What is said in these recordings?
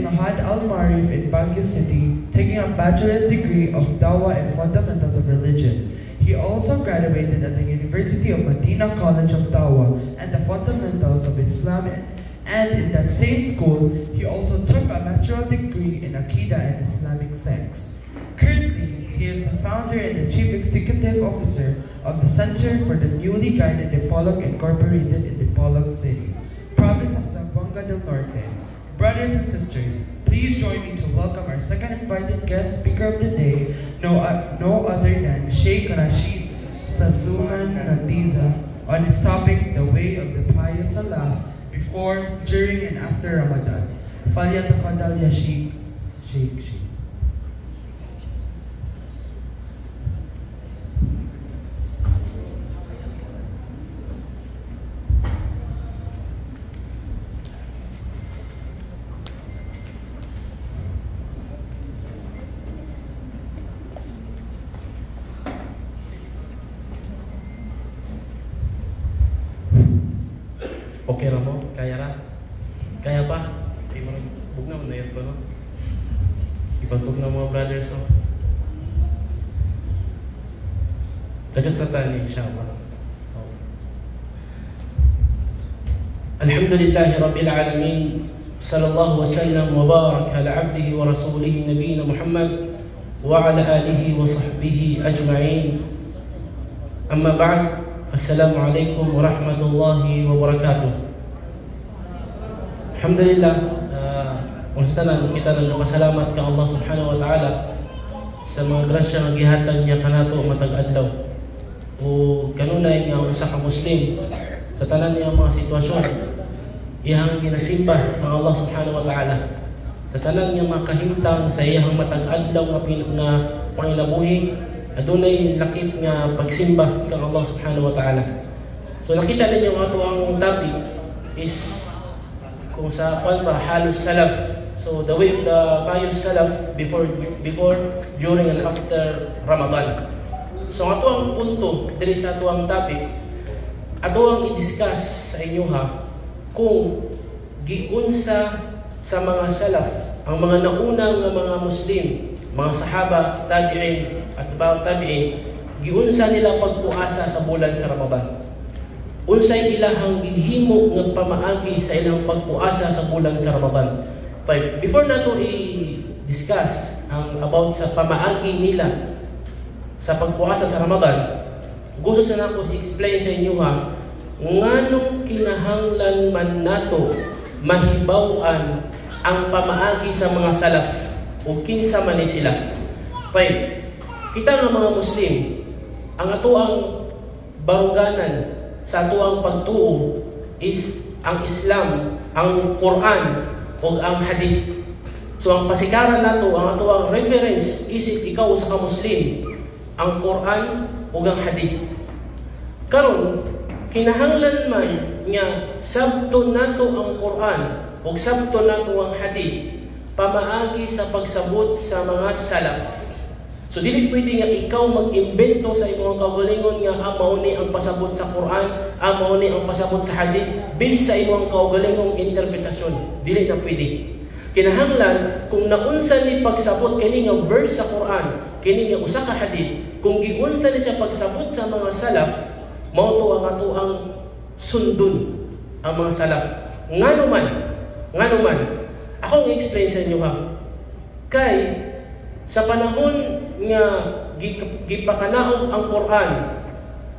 in Mahad Al-Marif in Baguio City, taking a bachelor's degree of Dawah and Fundamentals of Religion. He also graduated at the University of Madina College of Dawah and the Fundamentals of Islam, and in that same school, he also took a master's degree in Aqeedah and Islamic sects. Currently, he is the founder and the chief executive officer of the Center for the Newly Guided Dipolog Incorporated in Dipolog City, province of Zamboanga del Norte. Brothers and sisters, please join me to welcome our second invited guest speaker of the day, no other than Sheikh Rashid Sasuman Natiza, on his topic, The Way of the Pious Salaf, before, during, and after Ramadan. Falyatafadal ya Sheikh, Sheikh, Sheikh. Okay ra mo? Kaya ra? Kaya pa? Di mo bugna mo na yun ko, no? Ibantog na mga brothers, no? Dagat na tayo, inshallah. Alhamdulillahi Rabbil Alamin. Sallallahu wa sallam wa barak ala abdihi wa rasulihi nabiyina Muhammad wa ala alihi wa sahbihi ajma'in. Amma ba'd. Assalamualaikum warahmatullahi wabarakatuh. Alhamdulillah, unsa tanan kita nagpasalamat ka Allah subhanahu wa ta'ala sa mga grasya nga gihatag niya kanato matag adlaw. O kanunay nga usa ka Muslim sa tanan niya mga sitwasyon, iyang ginasimba ang Allah subhanahu wa ta'ala. Sa tanan niya mga kahimtang sa iyang matag adlaw nga panginabuhi, adunay lakip nga pagsimba kang Allah subhanahu wa ta'ala. So nakita ninyo nga ato ang topic is kung sa kwan ba, halus salaf. So the way of the pious salaf before, during and after Ramadan. So ato ang punto diri sa ato ang topic, ato ang i-discuss sa inyo ha kung giunsa sa mga salaf, ang mga nauna nga mga Muslim, mga sahaba, tabi'in at tabi'in, giunsa nila pagpuasa sa bulan sa Ramadan. Unsay ilahang gihimo nga pamaagi sa ilang pagpuasa sa bulan sa Ramadan. But before nato i-discuss ang about sa pamaagi nila sa pagpuasa sa Ramadan, gusto sa nako i-explain sa inyo ha nganong kinahanglan man nato mahibaw-an ang pamaagi sa mga salaf o kinsa man ni sila. Right. Kita nga mga Muslim, ang atoang baruganan sa atoang pagtuo is ang Islam, ang Quran ug ang Hadith. So ang pasikaran nato, ang atoang reference isip ikaw sa ka Muslim, ang Quran ug ang Hadith. Karon kinahanglan man nga sabton nato ang Quran ug sabton nato ang Hadith pamaagi sa pagsabot sa mga salaf. So dili pwede nga ikaw mag-imbento sa imong kaugalingon nga mao ni ang pasabot sa Quran, mao ni ang pasabot sa Hadith based sa imong kaugalingong interpretasyon. Dili na pwede. Kinahanglan kung naunsa ni pagsabot kini nga verse sa Quran, kini nga usa ka hadith, kung giunsa ni siya pagsabot sa mga salaf, mao to ang ato ang sundon ang mga salaf. Ngano man, akong i-explain sa inyo ha. Kay sa panahon nga gipakanaog ang Quran,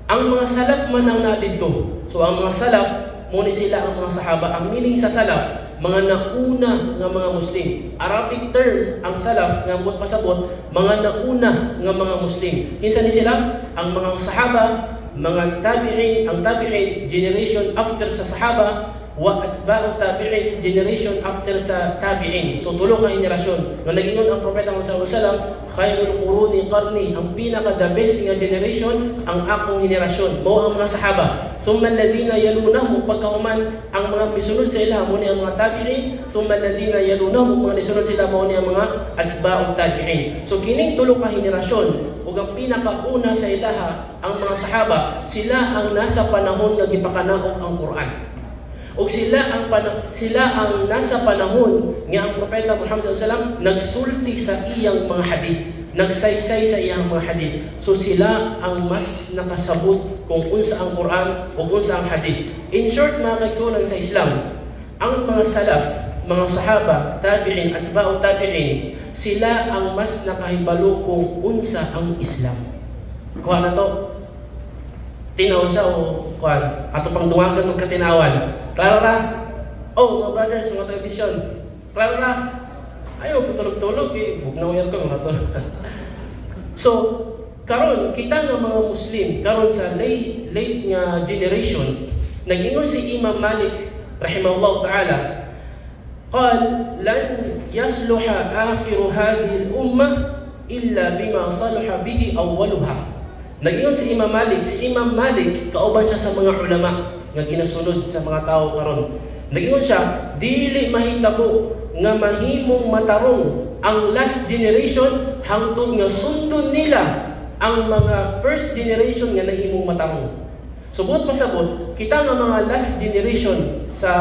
ang mga salaf man ang nadidto. So ang mga salaf, mo ni sila ang mga sahaba. Ang meaning sa salaf, mga nauna nga mga Muslim. Arabic term ang salaf nga buot pasabot, mga nauna nga mga Muslim. Kinsa ni sila? Ang mga sahaba, mga tabi'in, ang tabi'in generation after sa sahaba, wa atba'u tabi'in generation after sa tabi'in. So tulo ka henerasyon. Nga nagingon ang propeta Muhammad sallallahu alaihi wasallam, khairul quruni qarni, ang pinaka the best nga generation ang akong henerasyon, mao ang mga sahaba. Thumma alladhina yalunahum, pagkahuman ang mga misunod sa ila mo ni ang mga tabi'in, thumma alladhina yalunahum, mga misunod sila mao ni ang mga atba'u tabi'in. So kining tulo ka henerasyon ug ang pinakauna sa ilaha ang mga sahaba, sila ang nasa panahon nga gipakanaog ang Quran. Ug sila ang nasa panahon nga ang Propeta Muhammad sallallahu alaihi wasallam nagsulti sa iyang mga hadith, nagsaysay sa iyang mga hadith. So sila ang mas nakasabot kung unsa ang Quran o unsa ang hadith. In short, mga kaigsuonan sa Islam, ang mga salaf, mga sahaba, tabi'in, atba'u tabi'in, sila ang mas nakahibalo kung unsa ang Islam. Kuha na to. Tinaw siya o kuan. Ato pang dungagan ng katinawan. Klaro ra? Oh, mga brothers, mga television. Klaro ra? Ayaw, tulog-tulog eh. Bugnaw yan ko, mga tulog. So, karon kita nga mga Muslim, karon sa late, late nga generation, nag-ingon si Imam Malik, rahimahullah ta'ala, قال لن يصلح آخر هذه الأمة إلا بما صلح به أولها. Nag-ingon si Imam Malik, si Imam Malik kauban siya sa mga ulama nga ginasunod sa mga tao karon. Nag-ingon siya, dili mahitabo nga mahimong matarong ang last generation hangtod nga sundon nila ang mga first generation nga nahimong matarong. So buot pasabot, kita nga mga last generation sa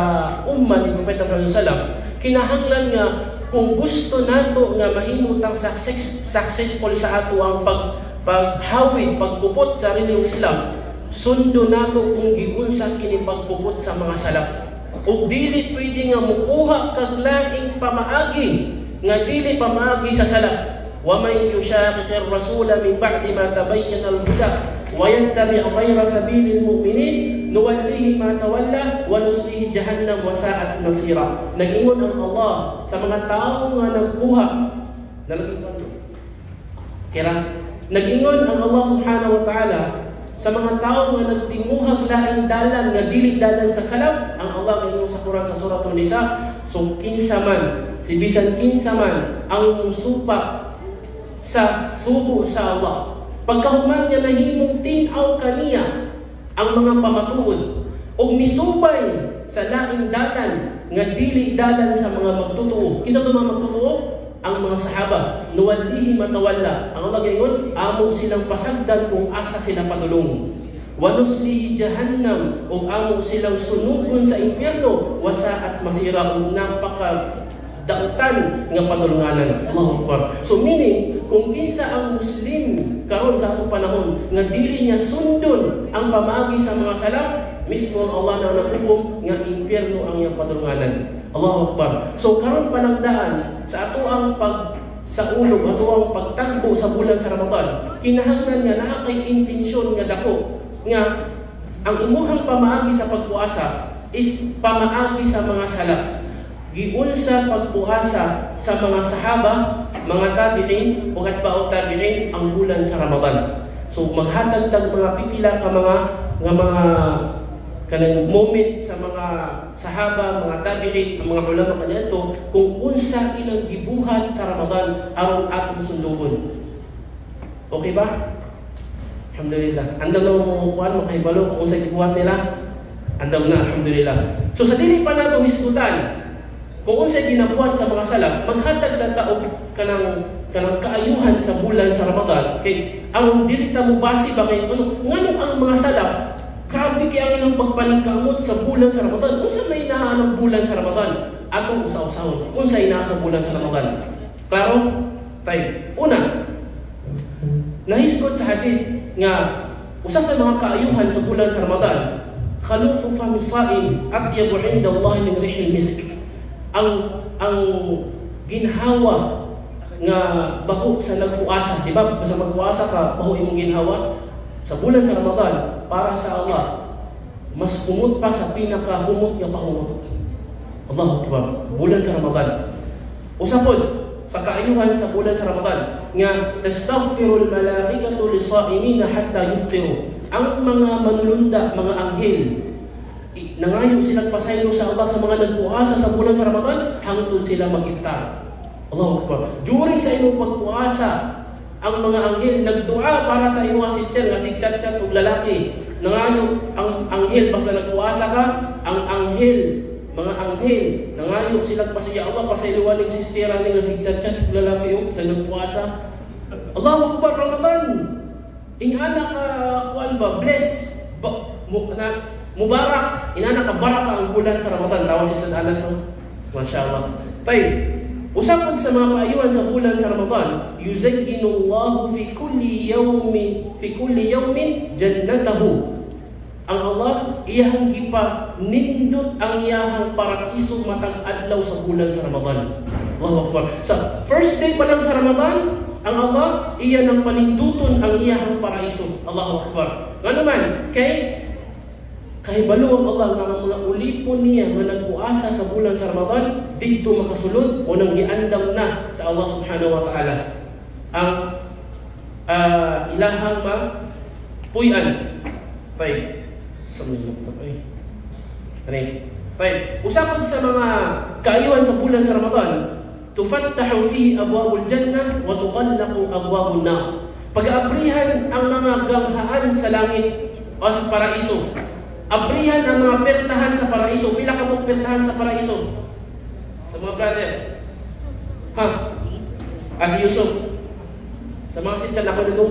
umma ni Propeta Muhammad sallam, kinahanglan nga kung gusto nato nga mahimutang successful sa ato ang paghawid, pagpupot sa relihiyong Islam, sundo nato kung giunsa kini pagpupot sa mga salaf. Ug dili pwede nga mukuha kag laing pamaagi nga dili pamaagi sa salaf. Wa man yushaqiqir rasula min ba'di ma tabayyana al-huda wa yattabi' ghayra sabilil mu'minin nuwallihi ma tawalla wa nuslihi jahannam wa sa'at masira. Nag-ingon ang Allah sa mga tao nga nagkuha kira nag-ingon ang Allah subhanahu wa ta'ala sa mga tao nga nagtinguhag laing dalan nga dili dalan sa salaf. Ang Allah gaingon sa Quran sa Surah An-Nisa, so kinsa man, si bisan kinsa man ang musupa sa subo sa Allah, pagkahuman niya nahimong tin-aw kaniya ang mga pamatuod ug misubay sa laing dalan nga dili dalan sa mga magtotoo. Kinsa to mga magtotoo? Ang mga sahaba. Nuwallihi matawalla. Ang Allah gaingon, amo silang pasagdan kung asa sila padulong. Wa nuslihi jahannam, ug amo silang sunugon sa impyerno, wa sa'at masira, ug napaka dautan nga padulunganan. Allahu Akbar. So meaning, kung kinsa ang Muslim karon sa atong panahon nga dili niya sundon ang pamaagi sa mga salaf, mismo ang Allah na naghukom nga impyerno ang iyang padulunganan. Allahu Akbar. So karon panangdaan sa ato ang pag sa ulog, ato ang pagtagbo sa bulan sa Ramadan, kinahanglan nga naa kay intensyon nga dako nga ang imuhang pamaagi sa pagpuasa is pamaagi sa mga salaf. Giunsa pagpuasa sa mga sahaba, mga tabi'in o atba'u tabi'in ang bulan sa Ramadan. So maghatag tag mga pipila ka mga nga mga kanang moment sa mga sahaba, mga tabi'in, ang mga ulama kaniadto kung unsa ilang gibuhat sa Ramadan aron atong sundugon. Okay ba? Alhamdulillah. Andam na mo kuan makahibalo kung unsa gibuhat nila. Andam na, alhamdulillah. So sa dili pa nato hisgutan kung unsa ginabuhat sa mga salaf, maghatag sa tao kanang kanang kaayuhan sa bulan sa Ramadan kay ang dili ta mo basi ba kay ano nganong ang mga salaf grabe kay ang ilang pagpaningkamot sa bulan sa Ramadan. Unsa may naa ang bulan sa Ramadan? Atong usaw-usawon. Unsa inaa sa bulan sa Ramadan? Klaro? Tay. Una, nahisgot sa hadith nga usa sa mga kaayuhan sa bulan sa Ramadan, khalufu fami sa'im atyabu 'inda Allah min rihil misk. Ang ginhawa nga baho sa nagpuasa, di ba? Basta magpuasa ka, baho imong ginhawa sa bulan sa Ramadan para sa Allah mas humot pa sa pinakahumot nga pahumot. Allahu Akbar. Bulan sa Ramadan. Usa pod sa kaayuhan sa bulan sa Ramadan nga tastaghfirul malaikatu lisaimina hatta yuftiru. Ang mga manulunda, mga anghel, nangayo silang pasaylo sa Allah sa mga nagpuasa sa bulan sa Ramadan hangtod sila mag-iftar. Allahu Akbar. During sa imong pagpuasa, ang mga anghel nagdua para sa imong sister nga si chat-chat og lalaki. Nangayo ang anghel basta nagpuasa ka, ang anghel, mga anghel nangayo silang pasaya Allah pasayloan ning sistera ni nga si chat-chat og lalaki og sa nagpuasa. Allahu Akbar. Ramadan. Ingana ka kuan ba, bless ba, mubarak. Inana ka baraka ang bulan sa Ramadan. Tawag si Ustad Anas. Oh. Masya Allah. Tay, usapon sa mga kaayuhan sa bulan sa Ramadan, yuzayyinu Allahu fi kulli yawmin jannatahu. Ang Allah iyahang gipa nindot ang iyahang paraiso matag adlaw sa bulan sa Ramadan. Allahu Akbar. Sa first day pa lang sa Ramadan, ang Allah iya nang paninduton ang iyahang paraiso. Allahu Akbar. Ngano man, kay kahibalo ang Allah nga ang mga ulipon niya nga nagpuasa sa bulan sa Ramadan didto makasulod o nang giandam na sa Allah subhanahu wa ta'ala ang ilahang mapuy-an. Tay, sa mga laptop ay. Ani. Tay, usapon sa mga kaayuhan sa bulan sa Ramadan, tufattahu fihi abwabul jannah wa tughallaqu abwabun nar. Pag-aabrihan ang mga ganghaan sa langit o sa paraiso. Abrihan ang mga pertahan sa paraiso. Pila ka mong pertahan sa paraiso? Sa mga brother. Ha? Ah, si Yusuf. Sa mga sister na ako,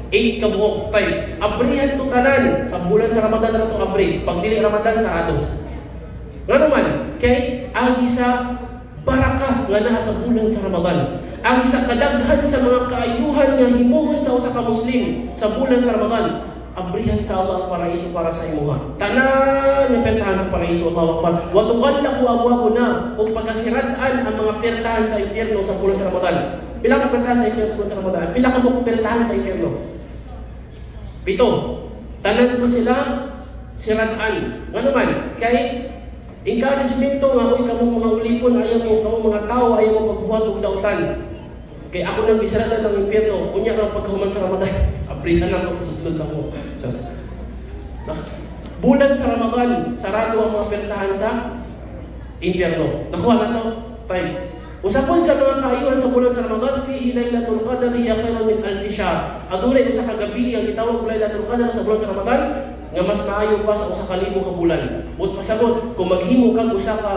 8 ka buok. Tay, abrihan to tanan. Sa bulan sa Ramadan na to abri. Pag dili Ramadan, sarado. Ngano man, kay agi sa baraka nga naa sa bulan sa Ramadan. Agi sa kadaghan sa mga kaayuhan nga himuon sa usa ka Muslim sa bulan sa Ramadan, abrihan sa Allah ang paraiso para sa imuha. Tanan nga pertahan sa paraiso, Allahu Akbar. Wa tughallaqu abwabun nar, ug pagkasirad-an ang mga pertahan sa impyerno sa bulan sa Ramadan. Pila ka pertahan sa impyerno sa bulan sa Ramadan? Pila ka buok pertahan sa impyerno? 7. Tanan ko sila sirad-an. Ngano man, kay encouragement to nga uy kamong mga ulipon, ayaw mo kamong mga tao, ayaw mo pagbuhat og dautan. Kay ako nang gisaradan ng impyerno, unya kang pagkahuman sa Ramadan, abrihan na ako, sudlod lang mo. Bulan sa Ramadan, sarado ang mga pertahan sa impyerno. Nakuha na to? Tay. Usapon sa mga kaayuhan sa bulan sa Ramadan, fihi Lailatul Qadr hiya khairun min alfi shahr. Adunay usa ka gabi ang gitawag Lailatul Qadr sa bulan sa Ramadan nga mas maayo pa sa 1,000 ka bulan. But pasabot, kung maghimo kag usa ka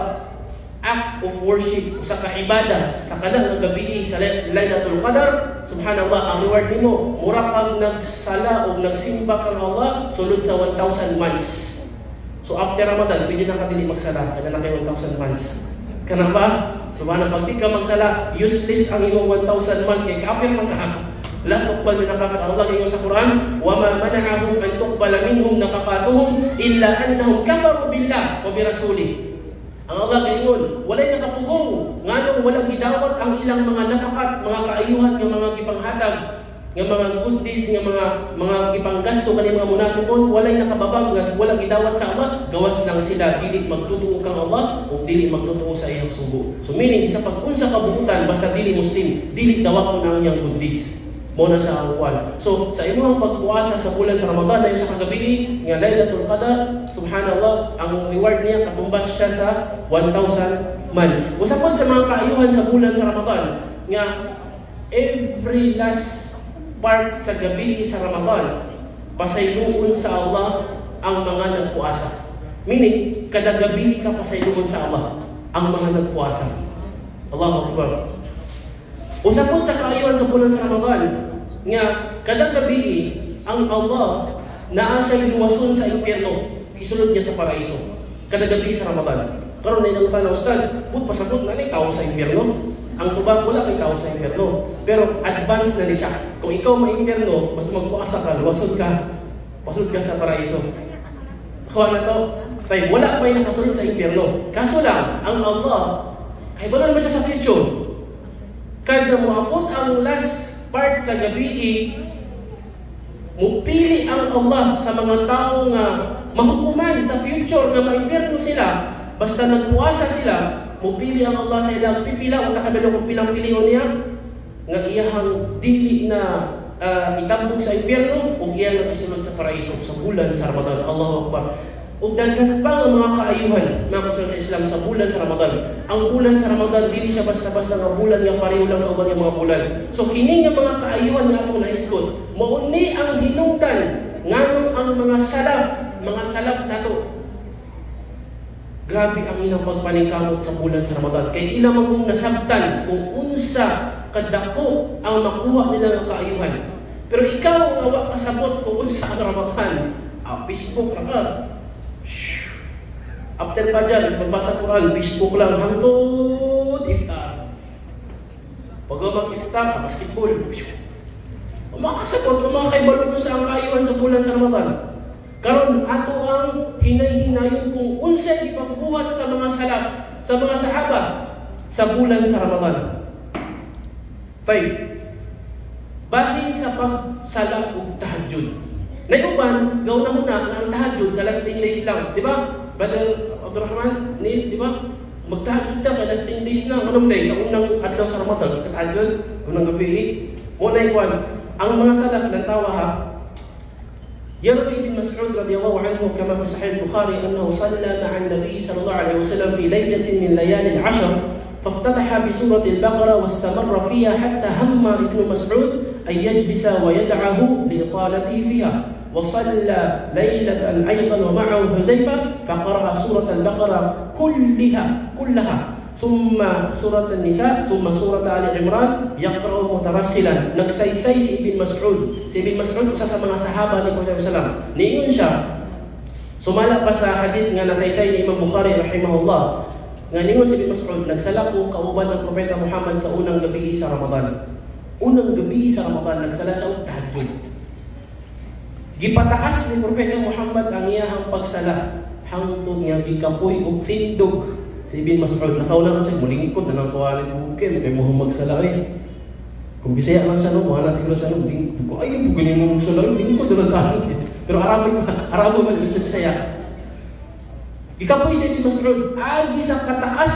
act of worship, usa ka ibada sa kanang gabi sa Lailatul Qadr, subhanallah, ang reward nimo mura kag nagsala o nagsimba kang Allah sulod sa 1,000 months. So after Ramadan, pwede na ka dili magsala, kada na kay 1,000 months. Kana ba? Subhanallah, pag di ka magsala, useless ang imong 1,000 months kay kafir man ka. La tuqbal min nafaqat. Allah ingon sa Quran, wa ma mana'ahum an tuqbala minhum nafaqatuhum illa annahum kafaru billah wa bi rasulih. Ang Allah gaingon, walay nakapugong nganong walang gidawat ang ilang mga nafakat, mga kaayuhan nga mga gipanghatag, nga mga good deeds, nga mga gipanggasto kani mga munafikon, walay nakababag nga walang gidawat sa Allah, gawas lang sila dili magtutuo kang Allah o dili magtutuo sa iyang sugo. So meaning sa pag-unsa kabuutan basta dili Muslim, dili dawat ang iyang good deeds. Mo na sa ang kwan. So sa imong pagpuasa sa bulan sa Ramadan ayon sa kagabi nga Lailatul Qadr, subhanallah, ang reward niya katumbas siya sa 1,000 months. Usapon sa mga kaayuhan sa bulan sa Ramadan nga every last part sa gabi sa Ramadan pasayloon sa Allah ang mga nagpuasa. Meaning kada gabi ka pasayloon sa Allah ang mga nagpuasa. Allahu Akbar. Usapon sa kaayuhan sa bulan sa Ramadan nga kada gabi ang Allah naa siya'y luwason sa impyerno, isulod niya sa paraiso. Kada gabi sa Ramadan. Karon na ilang tanaw, Ustad, but pasabot na ni tao sa impyerno. Ang tubag wala kay tao sa impyerno. Pero advance na ni siya. Kung ikaw ma-impyerno, basta magpuasa ka, luwason ka, pasod ka sa paraiso. Kuha na to. Tay, wala pa yung nakasulod sa impyerno. Kaso lang, ang Allah, kay wala naman siya sa future. Kada moabot ang last part sa gabi, mupili ang Allah sa mga tao nga mahukuman sa future nga maimpyerno sila, basta nagpuasa sila, mupili ang Allah sa ilang pipila, unta kabalo kung pilang pilion niya, nga iyahang dili na itambog sa impyerno ug iyang isulod sa paraiso sa bulan sa Ramadan. Allahu Akbar. Ug daghan pa ang mga kaayuhan mga kasulod sa Islam sa bulan sa Ramadan. Ang bulan sa Ramadan dili siya basta-basta nga bulan nga pareho lang sa uban nga mga bulan. So kini nga mga kaayuhan nga atong nahisgot, mao ni ang hinungdan nganong ang mga salaf nato. Grabe ang ilang pagpaningkamot sa bulan sa Ramadan. Kay ilang man kung nasabtan kung unsa kadako ang makuha nila nga kaayuhan. Pero ikaw nga wa kasabot kung unsa ang Ramadan, Facebook ra ka. After Fajar, magbasa Quran, Facebook lang hangtod iftar. Pag mag-iftar, basketball. Umakasabot, umakakaibalo sa ang kaayuhan sa bulan sa Ramadan. Karon ato ang hinay-hinayon kung unsay ipangbuhat sa mga salaf, sa mga sahaba sa bulan sa Ramadan. Tay, bahin sa pagsala ug tahajjud. Nayuban, gaw na huna nga ang tahajjud sa last 10 days lang, di ba? Brother Abdurrahman, Neil, di ba? Magtahajjud ta kay last 10 days na. Anong day? Sa unang adlaw sa Ramadan, tahajjud, unang gabi, mo na ikwan. Ang mga salaf ng tawa ha, يروي ابن مسعود رضي الله عنه كما في صحيح البخاري أنه صلى مع النبي صلى الله عليه وسلم في ليلة من ليالي العشر، فافتتح بسورة البقرة واستمر فيها حتى هم ابن مسعود أن يجلس ويدعه لإطالته فيها، وصلى ليلة أيضا ومعه حذيفة فقرأ سورة البقرة كلها ثم سورة النساء ثم سورة آل عمران يقرأ مترسلا. Nagsaysay si Ibn Mas'ud. Si Ibn Mas'ud usa sa mga sahaba ni Prophet sallam. Niingon siya, sumala pa sa hadith nga nasaysay ni Imam Bukhari rahimahullah, nga ningon si Ibn Mas'ud, nagsala ko kauban ng Propeta Muhammad sa unang gabi sa Ramadan. Unang gabi sa Ramadan, nagsala sa og tahajjud. Gipataas ni Propeta Muhammad ang iyahang pagsala hangtod nga gikapoy og tindog si Ibn Mas'ud. Nakauna ko siya, mulingkod na lang kuha ni Bukid, kay mo magsala eh. Kung Bisaya lang siya no, muna siguro siya no, lingkod ko, ay, galing mo magsala, lingkod na lang tayo. Pero Arabo man sa Bisaya. Gikapoy si Ibn Mas'ud, agi sa kataas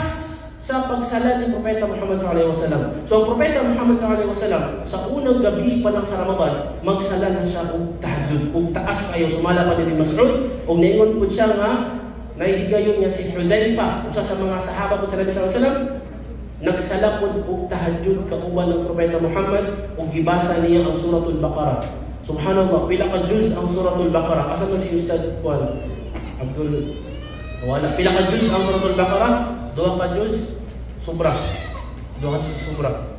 sa pagsala ni Propeta Muhammad sallallahu alaihi wasallam. So ang Propeta Muhammad sallallahu alaihi wasallam sa unang gabi pa lang sa Ramadan, magsala na siya og tahajjud, og taas kayo. Sumala pa ni Ibn Mas'ud, og niingon pud siya nga nahihigayon niya si Hudayfa, usa sa mga sahaba po sa Nabi sallallahu alaihi wasallam, nagsala pud og tahajjud kauban ng Propeta Muhammad ug gibasa niya ang Suratul Baqarah. Subhanallah, pila ka juz ang Suratul Baqarah? Asa man si Ustad Juan? Abdul, wala. Pila ka juz ang Suratul Baqarah? 2 ka juz sobra. 2 ka juz sobra.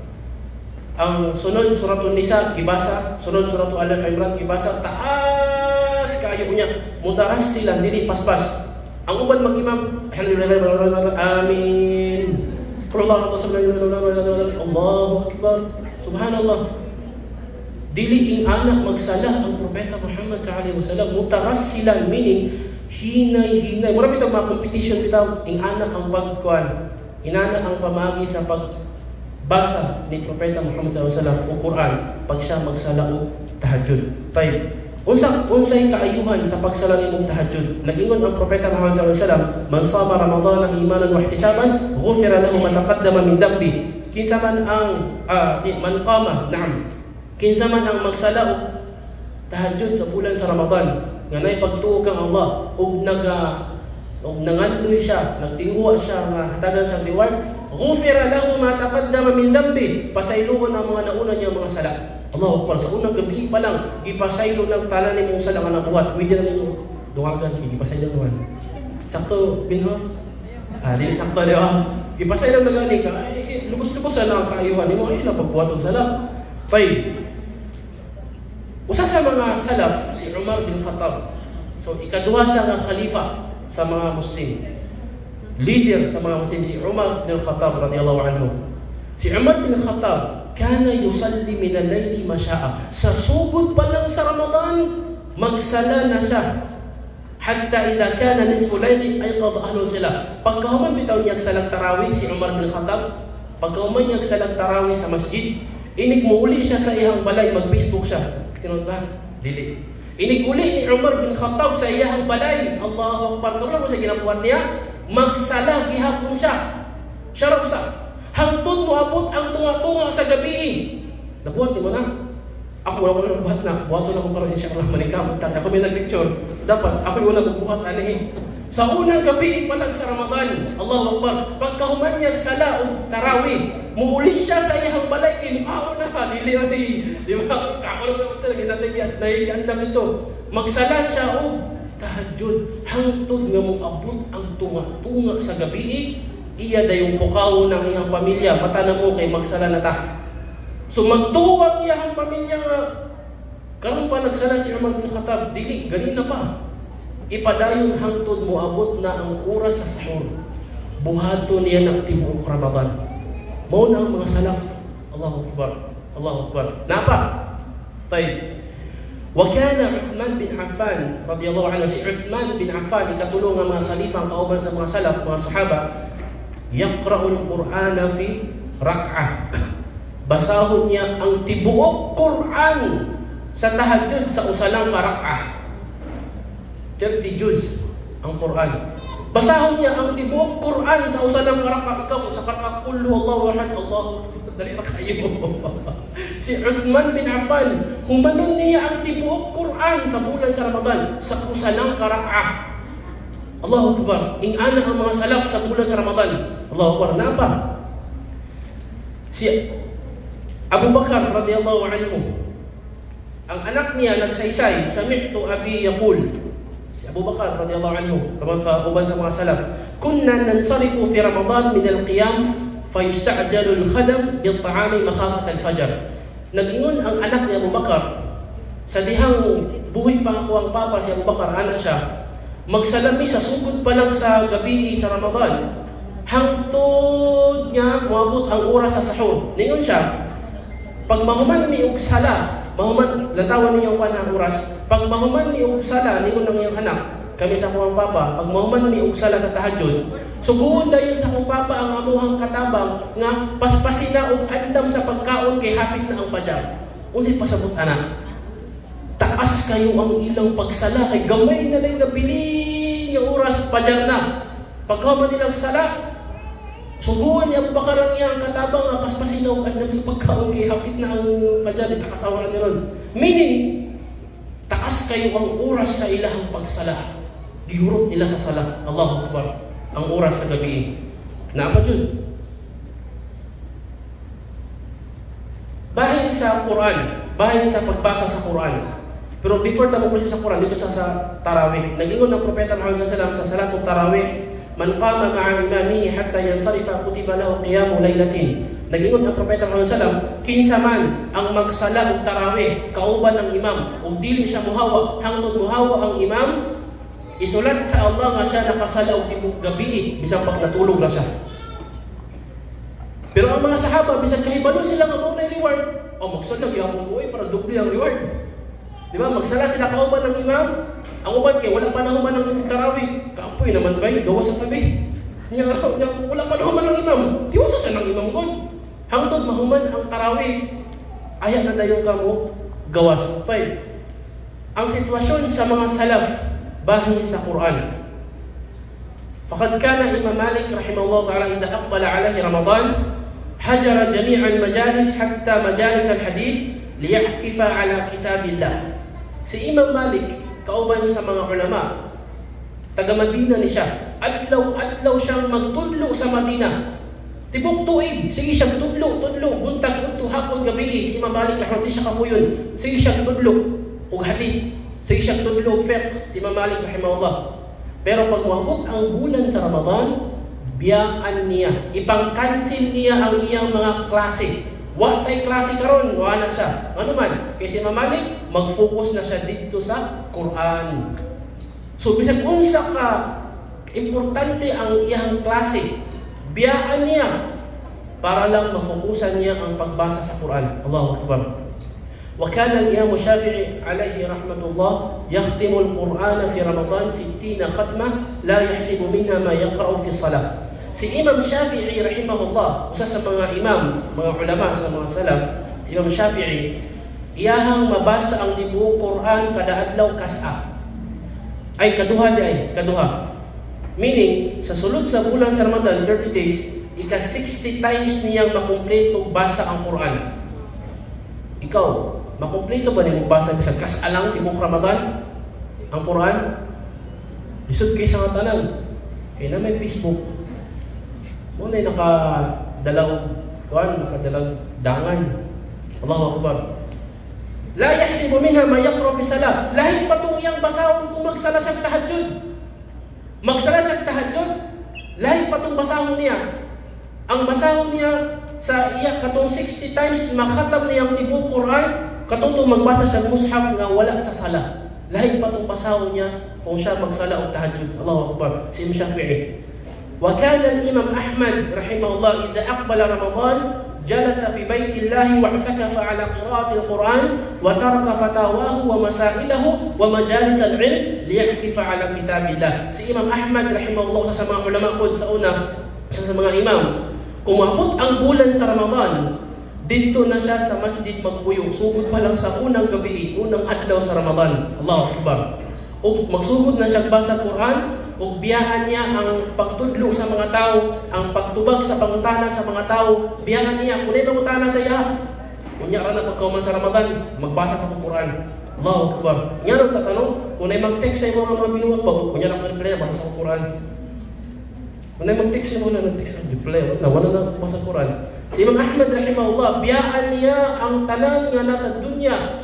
Ang sunod Suratul Nisa gibasa, sunod Suratul Al Imran gibasa, taas kayo niya. Mutarassilan, dili paspas. Ang uban mag-imam, amin. Allahu Akbar. Subhanallah. Dili ing anak magsala ang Propeta Muhammad sallallahu alaihi wasallam, mutarassilan, meaning hinay-hinay. Mura bitaw mga competition bitaw, ing anak ang pagkuan, inana ang pamagi sa pagbasa ni Propeta Muhammad sallallahu alaihi wasallam o Quran pag siya magsala og tahajjud. Tayo. Unsay kaayuhan sa pagsala nimong tahajjud? Nag-ingon ang Propeta Muhammad sallallahu alaihi wasallam, "Man sama Ramadana imanan wa ihtisaban, ghufira lahu ma taqaddama min dhanbi." Kinsa man ang man qama, na'am. Kinsa man ang magsala og tahajjud sa bulan sa Ramadan, nga nay pagtuo kang Allah ug naga ug nangandoy siya, nagtinguha siya nga hatagan sa reward, ghufira lahu ma taqaddama min dhanbi. Pasayloon ang mga nauna niya mga sala. Allahu Akbar, sa unang gabi pa lang gipasaylo ng tanan nimong sala nga nabuhat. Pwede na nimo duwagan, gipasaylo naman. Sakto binho? Di sakto di ba? Gipasaylo na gani ka, ay lubos-lubos na ang kaayuhan nimo, ay napagbuhat og sala. Tay. Usa sa mga salaf si Umar bin Khattab. So ikaduha siya nga khalifa sa mga Muslim. Leader sa mga Muslim si Umar bin Khattab radhiyallahu anhu. Si Umar bin Khattab kana yusalli min al-layli ma syaa. Sa sugod pa lang sa Ramadan, magsala na siya. Hatta idha kana nisfu layli ayqadha ahlu sila. Pagkahuman bitaw niya salang tarawih si Umar bin Khattab, pagkahuman niya salang tarawih sa masjid, inig muuli siya sa iyang balay, mag-Facebook siya. Tinuod ba? Dili. Inig uli ni Umar bin Khattab sa iyang balay. Allahu Akbar. Tulo mo sa ginabuhat niya, magsala gihapon siya. Siya ra usa. Hangtod moabot ang tunga-tunga sa gabi. Nabuhat mo na. Ako wala ko na buhat na. Buhaton ako karon inshallah manikamot ta. Ako may nag-lecture. Dapat ako yung unang buhat ani. Sa unang gabi pa lang sa Ramadan, Allahu Akbar. Pagkahuman niya sala og tarawih, muuli siya sa iyang balay kay mukhaon na dili ani. Di ba? Ako lang talaga nahiandam ito. Magsala siya og tahajjud hangtod nga moabot ang tunga-tunga sa gabi. Iya dayong pukaw ng iyang pamilya, mata na mo kay magsala na ta. So magtuo ang iyang pamilya nga karon pa nagsala si Umar bin Khattab, dili ganina pa. Ipadayon hangtod moabot na ang oras sa sahur. Buhaton niya ng tibuok Ramadan. Mao na ang mga salaf. Allahu Akbar. Allahu Akbar. Napa? Tayo. Wa kana Uthman bin Affan radiyallahu anhu, si Uthman bin Affan ikatulo nga mga khalifa ang kauban sa mga salaf, mga sahaba, yaqra'u al-Qur'ana fi rak'ah. Basahon niya ang tibuok Quran sa tahajjud sa usa lang ka rak'ah. 30 juz ang Quran. Basahon niya ang tibuok Quran sa usa lang ka rak'ah. Ikaw sa rak'ah, qul huwallahu ahad, Allahu dali pa kayo. Si Uthman bin Affan, humanon niya ang tibuok Quran sa bulan sa Ramadan sa usa lang ka rak'ah. Allahu Akbar. Ingana ang mga salaf sa bulan sa Ramadan. Allahu Akbar. Napa? Si Abu Bakar radhiyallahu anhu, ang anak niya nagsaysay, sami'tu abi yaqul. Si Abu Bakar radhiyallahu anhu, kauban sa mga salaf, kunna nansarifu fi Ramadan min al-qiyam fayusta'jalu al-khadam bil-ta'ami makhafat al-fajr. Nag-ingon ang anak ni Abu Bakar, sa dihang buhi pa ako ang papa, si Abu Bakar, anak siya, magsalami sa sugod pa lang sa gabi sa Ramadan, hangtod niya moabot ang oras sa sahur. Ningon siya, pag mahuman ni og sala, mahuman, lantawan ninyo ang panahon oras, pag mahuman ni og sala, ningon ang iyang anak, kami sa akong papa, pag mahuman ni og sala sa tahajjud, suguon dayon sa akong papa ang amuhang katabang nga paspasin na og andam sa pagkaon kay hapit na ang pajar. Unsay pasabot anak? Taas kayo ang ilang pagsala kay gamay na lang nabili nga oras pajar na. Pagkahuman nilang sala, suguan niya ang bakarang niya ang katabang nga paspasin na og andam sa pagkaon kay hapit na ang pajar, itakasawaran ni ron. Meaning, taas kayo ang oras sa ilahang pagsala. Gihurot nila sa sala. Allahu Akbar. Ang oras sa gabi. Napa jud? Bahin sa Quran, bahin sa pagbasa sa Quran. Pero before ta mo sa Quran, dito sa tarawih, nag-ingon ng Propeta Muhammad sallallahu alaihi wasallam sa salatong tarawih, man qama ma'a imamihi hatta yansarifa kutiba lahu qiyamu laylatin. Nag-ingon ang Propeta Muhammad sallallahu alaihi wasallam, kinsa man ang magsala og tarawih kauban ng imam ug dili siya muhawa hangtod muhawa ang imam, isulat sa Allah nga siya nakasala og tibuok gabi bisan pag natulog ra siya. Pero ang mga sahaba bisan kahibalo sila nga mao na reward, o magsala gyapon ko para doble ang reward. Di ba? Magsala sila kauban ng imam, ang uban kay wala pa nahuman ang tarawih, kaapoy naman bay gawas sa tabi. Nya wala pa nahuman ang imam, diwasa siya ng imam god. Hangtod mahuman ang tarawih, aya na dayon kamo gawas. Pay. Ang sitwasyon sa mga salaf bahin sa Quran. Faqad kana Imam Malik rahimahullah ta'ala idha aqbala alaihi Ramadan hajara jami'al majalis hatta majalis al-hadith liya'kifa ala kitabillah. Si Imam Malik kauban sa mga ulama, taga Madina ni siya. Adlaw-adlaw siyang magtudlo sa Madina. Tibok tuig, sige siyang tudlo, tudlo, buntag udto hapon gabi. Si Imam Malik rahimahullah siya kapuyon. Sige siyang tudlo og hadith. Sige siyang tudlo og fiqh, si Imam Malik rahimahullah. Pero pag moabot ang bulan sa Ramadan, biyaan niya, ipang-cancel niya ang iyang mga klase. Wa tay klase karon, wa na siya. Ano man, kay si Imam Malik mag-focus na siya dito sa Quran. So bisag unsa ka importante ang iyang klase, biyaan niya para lang mafokusan niya ang pagbasa sa Quran. Allahu Akbar. Wa kana al-Imam Shafi'i alayhi rahmatullah yakhtimu al-Qur'ana fi Ramadan 60 khatmah la yahsibu minha ma yaqra'u fi salah. Si Imam Shafi'i rahimahullah, usa sa mga imam, mga ulama sa mga salaf, si Imam Shafi'i iyahang mabasa ang tibuok Quran kada adlaw kas-a. Ay kaduha di ay, kaduha. Meaning, sa sulod sa bulan sa Ramadan, 30 days, ika 60 times niyang makumpleto basa ang Quran. Ikaw, makumpleto ba nimo basa bisag kas-a lang tibuok Ramadan ang Quran? Lisod kay sa nga tanan. Kay na may Facebook. Mo na nakadalaw kuan, nakadalag dangan. Allahu Akbar. La yahsibu minha ma yaqra fi salat. Lahi pa tong iyang basahon kung magsala siya tahajjud. Magsala siya tahajjud, lahi pa tong basahon niya. Ang basahon niya sa iya katong 60 times makatam niya ang tibuok Quran, katong tong magbasa sa mushaf nga wala sa sala. Lahi pa tong basahon niya Kung siya magsala og tahajjud. Allahu Akbar. Si Imam Shafi'i. وكان الإمام أحمد رحمه الله إذا أقبل رمضان جلس في بيت الله واعتكف على قراءة القرآن وترك فتاواه ومسائله ومجالس العلم ليعكف على كتاب الله. Si Imam Ahmad رحمه الله, sa mga ulama ko sa una, sa mga imam, kung maabot ang bulan sa Ramadan, dito na siya sa masjid magpuyong. Sugod pa lang sa unang gabi, unang adlaw sa Ramadan. Allahu Akbar. Ug magsugod na siya basa Quran, ug biyaan niya ang pagtudlo sa mga tao, ang pagtubag sa pangutana sa mga tao, biyaan niya kung pangutana sa iya. Unya ra na pagkauman sa Ramadan, magbasa sa Quran. Allahu Akbar. Nya ro tatanong, kung nay mag-text sa imo mga binuhat ba, unya na reply, basa sa Quran. Kung nay mag-text sa imo na nag-text sa reply, wala wala na basa Quran. Si Imam Ahmad رحمه الله, biyaan niya ang tanan nga nasa dunya.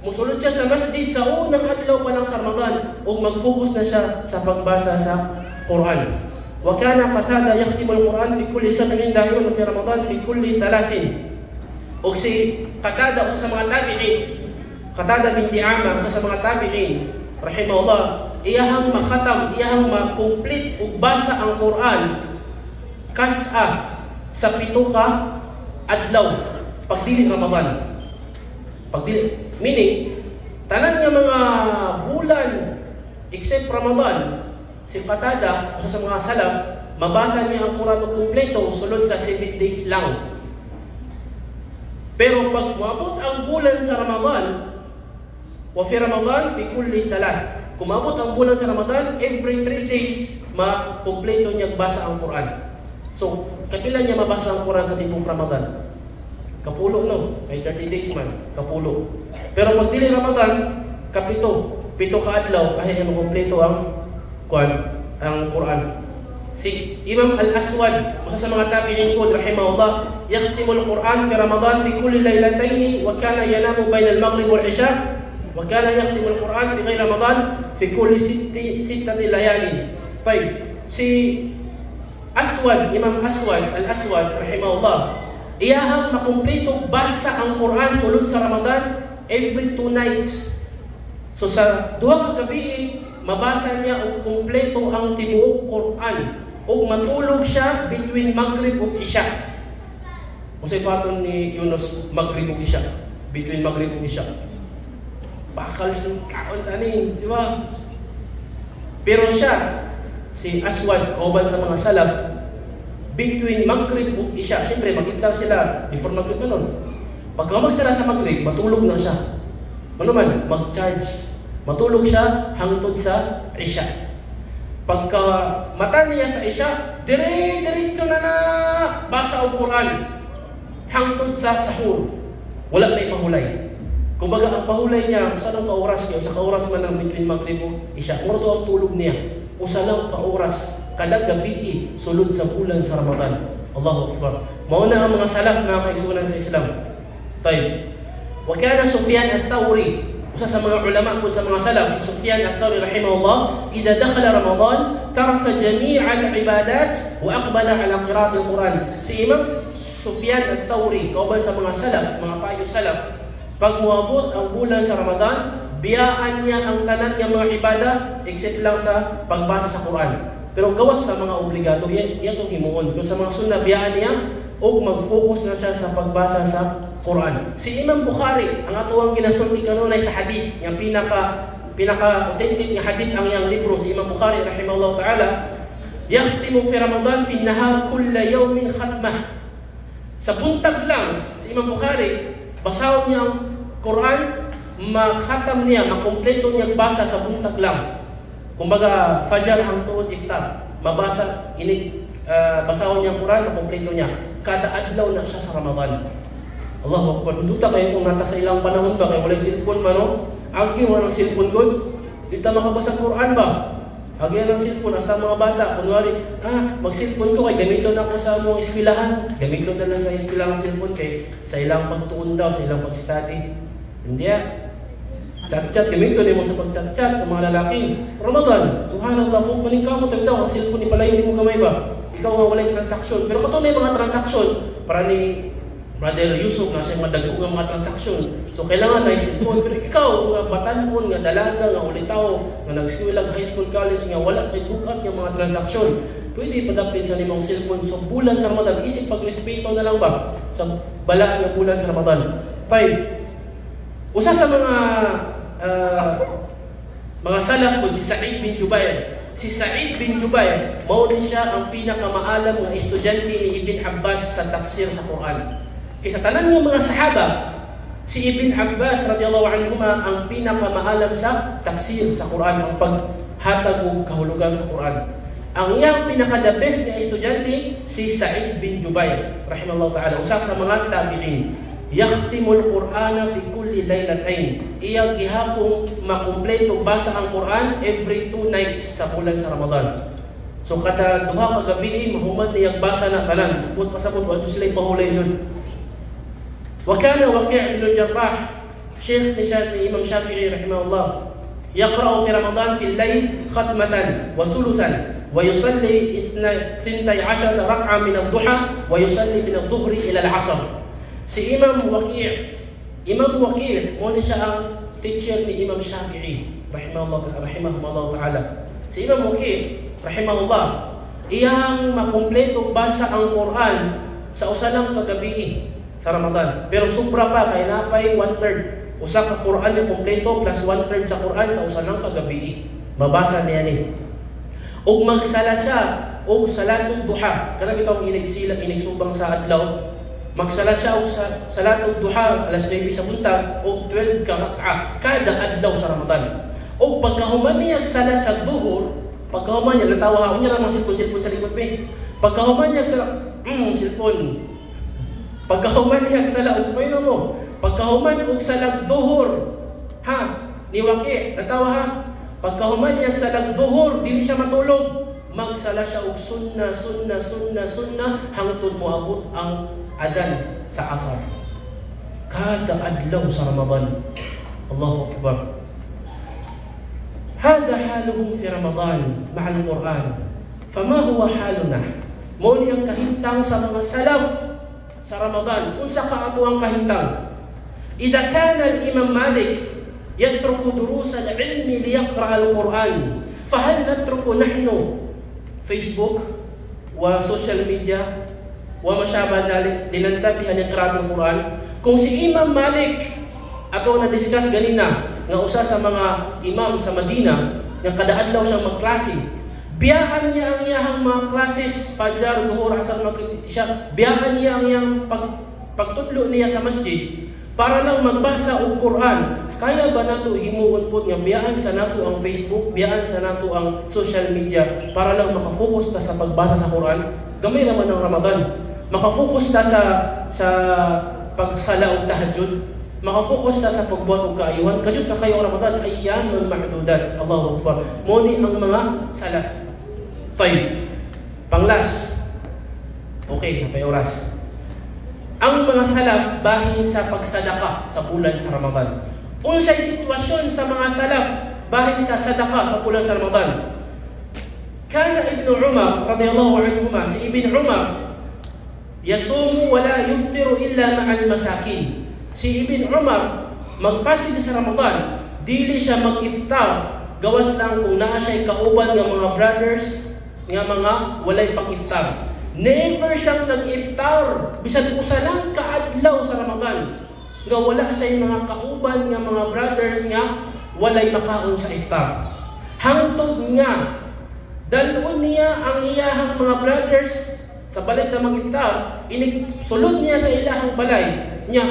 Musulod siya sa masjid sa unang adlaw pa lang sa Ramadan ug mag-focus na siya sa pagbasa sa Quran. وكان قتادة يختم القرآن في كل سبع دائما في رمضان في كل ثلاث. Og si Qatada, usa sa mga tabi'in, Qatada bin Di'ama, usa sa mga tabi'in رحمه الله, iyahang makhatam, iyahang ma-complete ug basa ang Quran kas-a sa 7 ka adlaw pagdili Ramadan. Pagdili, meaning tanan nga mga bulan except Ramadan, si Qatada, usa sa mga salaf, mabasa niya ang Quran og kumpleto sulod sa 7 days lang. Pero pag maabot ang bulan sa Ramadan, وفي رمضان في كل ثلاث. Kung maabot ang bulan sa Ramadan, every 3 days, ma-kumpleto niya basa ang Quran. So, kapila niya mabasa ang Quran sa tibuok Ramadan? Kapulo, no? May 30 days man, kapulo. Pero pag dili Ramadan, kapito, 7 ka adlaw, ay ano kumpleto ang kuan, ang Quran. Si Imam Al-Aswad, usa sa mga tabi'in ko, رحمه الله, يختم القرآن في رمضان في كل ليلتين وكان ينام بين المغرب والعشاء وكان يختم القرآن في غير رمضان في كل ستة ليال. طيب, si Aswad, Imam Aswad, Al-Aswad, رحمه الله, iyahang makumpleto basa ang Quran sulod sa Ramadan every 2 nights. So sa 2 ka gabi, mabasa niya og kumpleto ang tibuok Quran ug matulog siya between Maghrib ug Isha. Unsay paton ni Yunus Maghrib ug Isha? Between Maghrib ug Isha. Bakal sa kaon ani, di ba? Pero siya, si Aswad, kauban sa mga salaf, between Maghrib ug Isha, siyempre mag-iftar sila before Maghrib pa nun. Pag sila sa Maghrib, matulog na siya. Ano man, mag-charge. Matulog siya hangtod sa Isha. Pagka mata niya sa Isha, dire diretso na na basa og Quran hangtod sa sahur. Wala na ipahulay. Kumbaga ang pahulay niya, usa lang ka oras niya, usa ka oras man ang between Maghrib ug Isha. Muro to ang tulog niya. Usa lang ka oras kada gabi sulod sa bulan sa Ramadan. Allahu Akbar. Mao na ang mga salaf, mga kaigsunan sa Islam. طيب. وكان سفيان الثوري, usa sa mga ulama po sa mga salaf, Sufyan al-Thawri رحمه الله, إذا دخل رمضان ترك جميع العبادات وأقبل على قراءة القرآن. Si Imam Sufyan al-Thawri, kauban sa mga salaf, mga payo salaf, pag muabot ang bulan sa Ramadan, biyaan niya ang tanan nga mga ibada except lang sa pagbasa sa Quran. Pero gawas sa mga obligado, yan, yan itong himuon. Kung sa mga sunnah, biyaan niya o mag-focus na siya sa pagbasa sa Quran. Si Imam Bukhari, ang atuang ginasulti kanunay sa hadith, nga pinaka pinaka authentic nga hadith ang iyang libro, si Imam Bukhari رحمه الله تعالى, يختم في رمضان في النهار كل يوم ختمة. Sa buntag lang, si Imam Bukhari, basahon niya ang Quran, makhatam niya, makompleto niya basa sa buntag lang. Kumbaga, fajar hangtod iftar, mabasa, ini, basahon niya ang Quran, makompleto niya. Kada adlaw na siya sa Ramadan. Allahu Akbar. Duta kayo kung nata sa ilang panahon ba, kay walay cellphone man, no? Agi mo ng cellphone god. Di ta makabasa Quran ba? Agi ng cellphone, asa mga bata, kunwari, mag-cellphone ko kay gamiton ako sa mong eskwelahan. Gamiton na lang sa eskwelahan ang cellphone kay sa ilang pagtuon daw, sa ilang pag-study. Hindi ah. Chat-chat, gamiton mo sa pag-chat-chat sa mga lalaki. Ramadan, subhanallah, kung paningkamot daw, ang cellphone ipalayo mo gamay ba? Ikaw nga walay transaction. Pero kato na yung mga transaction, para ni Brother Yusuf na siya madago nga mga transaksyon. So kailangan na cellphone. Pero ikaw nga batan-on, nga dalaga, nga ulitaw, nga nagsimulag high school, college, nga wala kay bukat nga mga transaksyon, pwede padapin sa nimong cellphone. So bulan sa Ramadan, isip pagrespeto na lang ba sa bala nga bulan sa Ramadan. Five, usa sa mga salaf ko si Sa'id bin Jubair. Si Sa'id bin Jubair, mao ni siya ang pinakamaalam nga estudyante ni Ibn Abbas sa tafsir sa Quran. Kay sa tanan nga mga sahaba, si Ibn Abbas radhiyallahu anhuma ang pinakamaalam sa tafsir sa Quran, ang paghatag og kahulugan sa Quran. Ang iyang pinaka the best nga estudyante si Sa'id bin Jubair rahimahullah ta'ala, usa sa mga tabi'in. Yakhtimul Qur'ana fi kulli laylatayn. Iyang gihapong makumpleto basa ang Quran every 2 nights sa bulan sa Ramadan. So kada 2 ka gabi mahuman niyang basa na tanan. Put pasabot wa sila pahulay yun. Wa kana Waqi' bin al-Jarrah, Sheikh ni ni Imam Syafi'i rahimahullah, يقرأ في رمضان في الليل ختمة وثلثا ويصلي 12 ركعة من الضحى ويصلي من الظهر إلى العصر. Si Imam Waqi', Imam Waqi' mo ni siya ang teacher ni Imam Syafi'i rahimahullah rahimahullah ta'ala. Si Imam Waqi' rahimahullah, iyang makumpleto basa ang Quran sa usa lang kagabi sa Ramadan. Pero sobra pa kay napay one third. Usa ka Quran yung kumpleto plus one third sa Quran sa usa lang kagabi. Mabasa niya ni. Ug magsala siya og salatul duha. Kana bitaw inig sila inig subang sa adlaw. Magsala siya og sa salatul duha alas 9 sa buntag og 12 ka rak'a kada adlaw sa Ramadan. Og pagkahuman niya sala sa duhur, pagkahuman niya natawa ha, unya ramang cellphone-cellphone sa likod be. Pagkahuman niya sa cellphone. Pagkahuman niya sala og paino mo. Pagkahuman og salag duhur, ha, ni Waqi, natawa ha. Pagkahuman niya salag duhur, dili siya matulog. Magsala siya og sunna, sunna, sunna, sunna hangtod moabot ang adan sa asar. Kada adlaw sa Ramadan. Allahu Akbar. هذا حالهم في رمضان مع القرآن. فما هو حالنا؟ Mao ni ang kahimtang sa mga salaf sa Ramadan. Unsa ka ato ang kahimtang? إذا كان الإمام مالك يترك دروس العلم ليقرأ القرآن، فهل نترك نحن Facebook و social media وما شابه ذلك لننتبه لقراءة القرآن؟ Kung si Imam Malik, ato na discuss ganina nga usa sa mga imam sa Madina nga kada adlaw siya magklase, biyaan niya ang iyahang mga classes, fajar, duhur, asar, maghrib, isya, biyaan niya ang iyang pagtudlo niya sa masjid para lang magbasa og Quran. Kaya ba nato himuon po nga biyaan sa nato ang Facebook, biyaan sa nato ang social media para lang makafocus ta sa pagbasa sa Quran? Gamay naman ang Ramadan. Makafocus ta sa pagsala og tahajjud, makafocus ta sa pagbuhat og kaayuhan. Kadyot na kayo ang Ramadan, أيام معدودات. Allahu Akbar. Mo ni ang mga salaf. Five. Panglas. Okay, napay oras. Ang mga salaf bahin sa pagsadaka sa bulan sa Ramadan. Unsay sitwasyon sa mga salaf bahin sa sadaka sa bulan sa Ramadan? كان ابن عمر رضي الله عنهما, si Ibn Umar, يصوم ولا يفطر إلا مع المساكين. Si Ibn Umar, mag-fasting sa Ramadan, dili siya mag-iftar gawas lang kung naa siya kauban nga mga brothers nga mga walay pang-iftar. Never siyang nag-iftar bisan usa lang kaadlaw sa Ramadan nga wala siya mga kauban nga mga brothers nga walay makaon sa iftar. Hangtod nga dalon niya ang iyahang mga brothers sa balay na mag-iftar, inig sulod niya sa ilahang balay niya,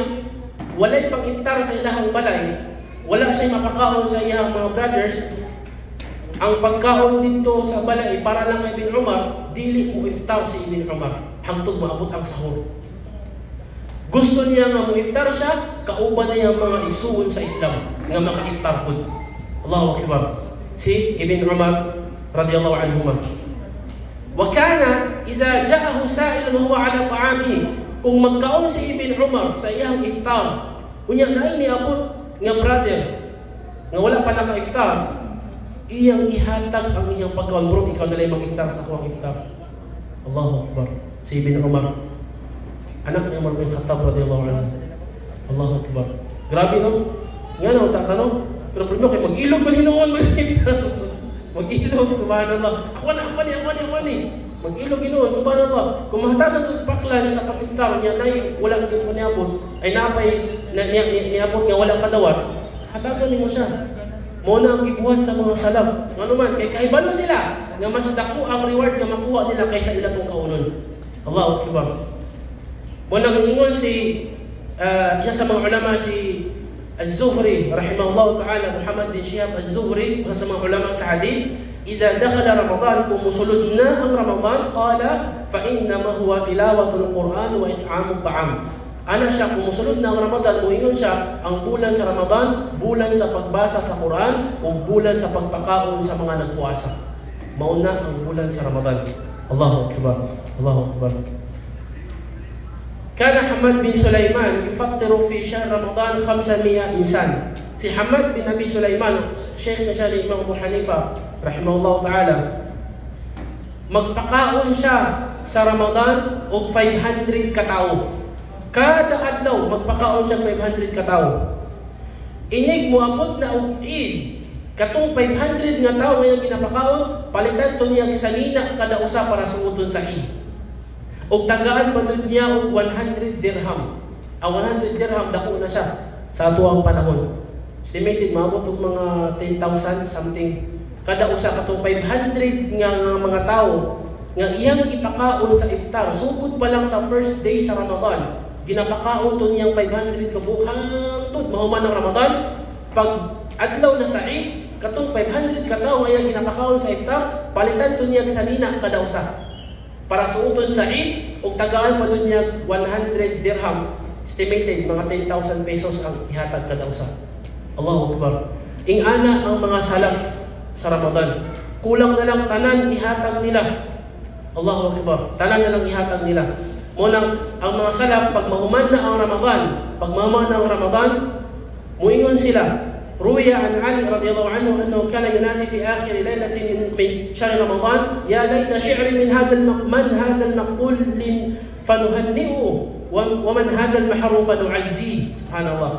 walay pang iftar sa ilahang balay, wala siya mapakaon sa iyahang mga brothers, ang pagkaon dito sa balay para lang kay Ibn Umar, dili mo iftar si Ibn Umar hangtod maabot ang sahur. Gusto niya nga mo iftar siya, kauban niya ang mga igsuon sa Islam nga maka-iftar pud. Allahu Akbar. Si Ibn Umar radhiyallahu anhuma. وكان إذا جاءه سائل وهو على طعامه, kung magkaon si Ibn Umar sa iyang iftar, unya naay niabot nga brother nga wala pa naka-iftar, iyang ihatag ang iyang pagkaon, "Bro, ikaw na lang mag-iftar sa kuwang iftar." Allahu Akbar. Si Ibn Umar. Anak ni Umar bin Khattab radhiyallahu anhu. Allahu Akbar. Grabe, no? Nga na, ta no? Pero primero kay mag-ilog pa hinuon. Mag-ilog, subhanallah. Ako na, ako ni, ako ni, ako ni. Mag-ilog hinuon, subhanallah. Kung mahatagan og paklan sa pag-iftar niya nay wala ka dito niabot, ay napay na niabot nga wala kadawat, hatagan nimo siya. Mao na ang gibuhat sa mga salaf. Ngano man kay kahibalo sila nga mas dako ang reward nga makuha nila kaysa ila tong kaunon. Allahu Akbar. Mao na ingon si isa sa mga ulama, si Az-Zuhri rahimahullah ta'ala, Muhammad bin Shihab Az-Zuhri, isa sa mga ulama sa hadith, "Idza dakhala Ramadan," kung musulod na ang Ramadan, qala fa innama huwa tilawatul Quran wa it'amut ta'am. Ana siya, kung musulod na ang Ramadan, muingon siya, ang bulan sa Ramadan, bulan sa pagbasa sa Quran, o bulan sa pagpakaon sa mga nagpuasa. Mauna ang bulan sa Ramadan. Allahu Akbar. Allahu Akbar. كان حماد بن سليمان يفطر في شهر رمضان 500 إنسان. Si Hamad bin Abi Sulaiman, Sheikh na siya ni Imam Abu Hanifa, rahimahullah ta'ala. Magpakaon siya sa Ramadan og 500 katao. Kada adlaw magpakaon siya 500 katao. Inig moabot na og Eid, katong 500 nga tao ngayon ginapakaon, palitan to niya sanina kada usa para suoton sa Eid. Og tagaan pa niya og 100 dirham. Ang 100 dirham, dako na siya sa atuang panahon. Estimated maabot og mga 10,000 something kada usa katong 500 nga mga tao nga iyang ipakaon sa iftar. Sugod pa lang sa first day sa Ramadan, ginapakaon to niyang 500 kabuok hangtod mahuman ang Ramadan. Pag adlaw na sa Eid, katong 500 ka tawo nga iyang ginapakaon sa iftar, palitan to niya sanina kada usa para suoton sa Eid ug tagaan pa to niya 100 dirham. Estimated mga 10,000 pesos ang ihatag kada usa. Allahu Akbar. Ingana ang mga salaf sa Ramadan. Kulang na lang tanan ihatag nila. Allahu Akbar. Tanan na lang ihatag nila. Mao nang ang mga salaf, pag mahuman na ang Ramadan, pag mahuman na ang Ramadan, muingon sila. روي عن علي رضي الله عنه أنه كان ينادي في آخر ليلة من شهر رمضان: يا ليت شعري من هذا المقبول فنهنئه ومن هذا المحروم فنعزيه. سبحان الله.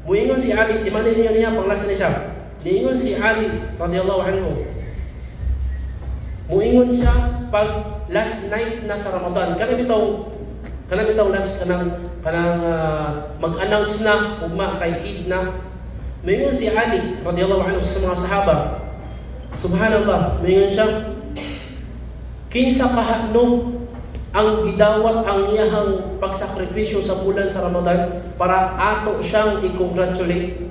Muingon si Ali, di man niya niya panglasan niya siya. Niingon si Ali radhiyallahu anhu. Muingon siya pag last night na sa Ramadan. Kana bitaw last kanang mag-announce na ugma kay Eid na. Muingon si Ali radhiyallahu anhu sa mga sahaba. Subhanallah, muingon siya, "Kinsa kahano ang gidawat ang iyahang pagsakripisyo sa bulan sa Ramadan para ato siyang i-congratulate?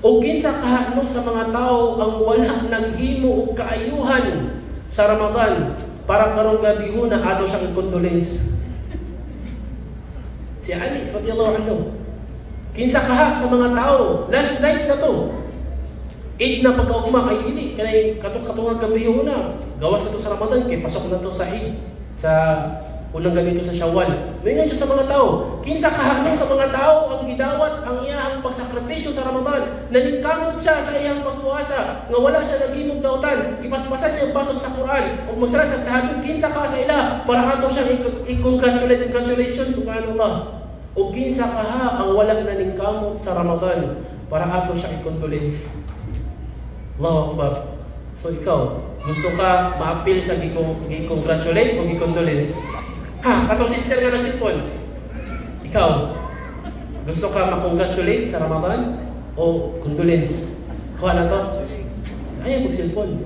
O kinsa kahano sa mga tao ang wala naghimo og kaayuhan sa Ramadan para karong gabi na ato siyang i-condolence?" Si Ali radhiyallahu anhu. Kinsa kaha sa mga tao, last night na to. Eid na pagkaugma kay dili kay katong katong gabi na. Gawas na to sa Ramadan kay pasok na to sa Eid sa unang gabi to sa Shawwal. Mingon siya sa mga tao, kinsa kahano sa mga tao ang gidawat ang iyang pagsakripisyo sa Ramadan, naningkamot siya sa iyang pagpuasa, nga wala siya naghimong dautan, ipaspasan niya ang basag sa Quran, ug magsara sa tahajjud, kinsa ka sa ila para ato siya i-congratulate, congratulations, subhanallah? O kinsa kaha ang walang naningkamot sa Ramadan para ato siya i-condolence?" Allahu Akbar. So ikaw, gusto ka maapil sa gi-congratulate o gi-condolence? Ha, katong sister nga nag-cellphone. Ikaw, gusto ka ma-congratulate sa Ramadan o condolence? Kuha na to. Ayaw mag-cellphone.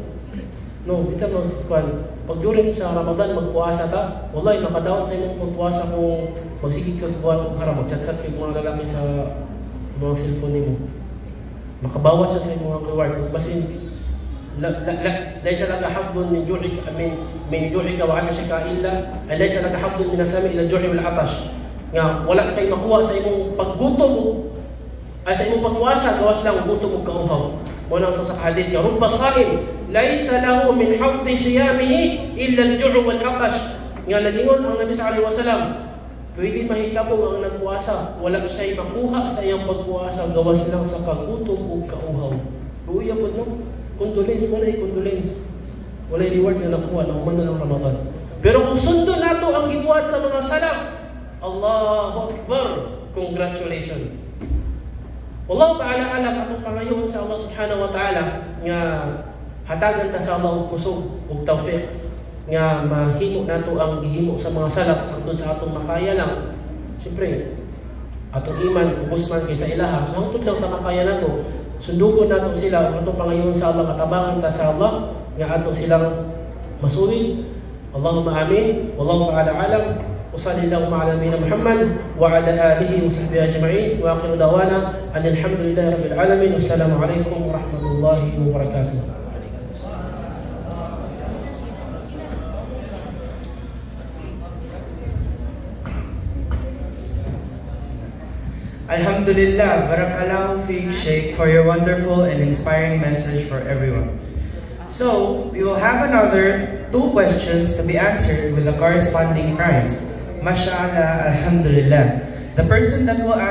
No, dito mag-squad. Pag during sa Ramadan, magpuasa ka, wallahi, makadawat sa imong pagpuasa kung magsigig kag buhat og haram, mag-chat-chat kag mga lalaki sa mga cellphone nimo. Makabawas siya sa imong reward. Ug basin لا لا لا ليس لك حظ من جوعك وعطشك الا ليس لك حظ من السماء الى الجوع والعطش, nga wala kay makuha sa imong paggutom ay sa imong pagpuasa gawas lang gutom ug kauhaw. Mo nang sa hadith nga رب صائم ليس له من حظ صيامه الا الجوع والعطش, nga nagingon ang Nabi sallallahu alaihi wasallam, pwede mahitabo ang nagpuasa, wala siya makuha sa iyang pagpuasa gawas lang sa kagutom ug kauhaw. Luya pod, no? Condolence, wala condolence. Wala reward na nakuha na human na ng Ramadan. Pero kung sundon nato ang gibuhat sa mga salaf, Allahu Akbar. Congratulations. Wallahu ta'ala alam. Atong pangayoon sa Allah subhanahu wa ta'ala nga hatagan ta sa Allah og kusog ug tawfiq nga mahimo nato ang gihimo sa mga salaf hangtod sa atong makaya lang. Siyempre, atong iman ubos man kay sa ilaha. So hangtod lang sa makaya nato, sundugon nato sila ug atong pangayoon sa Allah katabangan ta sa Allah nga ato silang masuwid. Allahumma amin. Wallahu ta'ala alam. وصلى اللهم على نبينا محمد وعلى اله وصحبه اجمعين، واخر دعوانا ان الحمد لله رب العالمين، والسلام عليكم ورحمه الله وبركاته. Alhamdulillah, Barakallahu feek, Sheikh, for your wonderful and inspiring message for everyone. So, we will have another two questions to be answered with the corresponding prize. MashaAllah, Alhamdulillah. The person that will ask